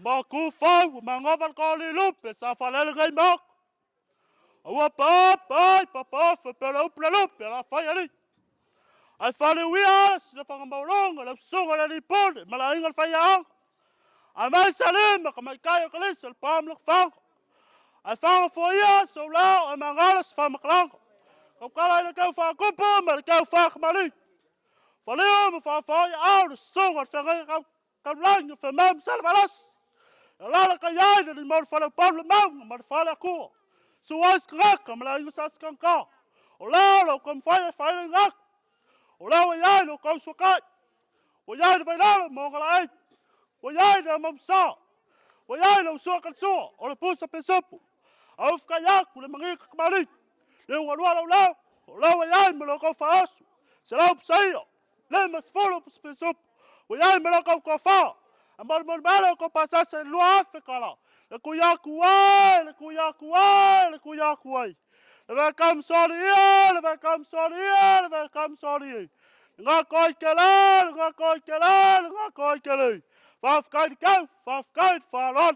Makufau, mangova le koli lupe, sa falele ngai mok. Aua pa pa pa pa fe pe le upu le lupe la fai ali. Ai fale uia sina fanga maulonga le usunga le lipone ma la inga le fai aoga. Ai mai salima ka mai kai o kalisa le pam le fanga. Ai fanga foia so lao ai mangala sa famakalanga. Kau kala i le kau whakupu ma le kau whakamali. Faleo ma whawhai au le sunga le whangai kau Kaulagi o Femau ma Salevalasi. E alala kai ai le lima o le fale o Pau le Maunga ma le fale Akua. Sua ai Sikagaka ma le aiga sa Sikagaka. O lea o lau kamufai e fai le gaku. O lea ua iai lo kau suakai. Ua iai le vailalo ma ogalaei. Ua iai le amamusa. Ua iai le usua kalisua o le pusa pesupu. Au fukai aku le mangi kakamali. Le ungalua lau leo. O lea ua iai ma lo kau faaoso. Se lau pusaia. Le ma sefulu pusupusupu. Ua iai ma lo kau tofa. A molimoli mai le kou pasese i le 2000 tala. Le kui aku ai, le kui aku ai, le kui aku ai. Le ve kam soli ia, le ve kam soli ia, le ve kam soli ia. Le ngā koi ke le, le ngā koi ke le, le ngā koi ke le. Whawhikai te kau, whawhikai te whāloa.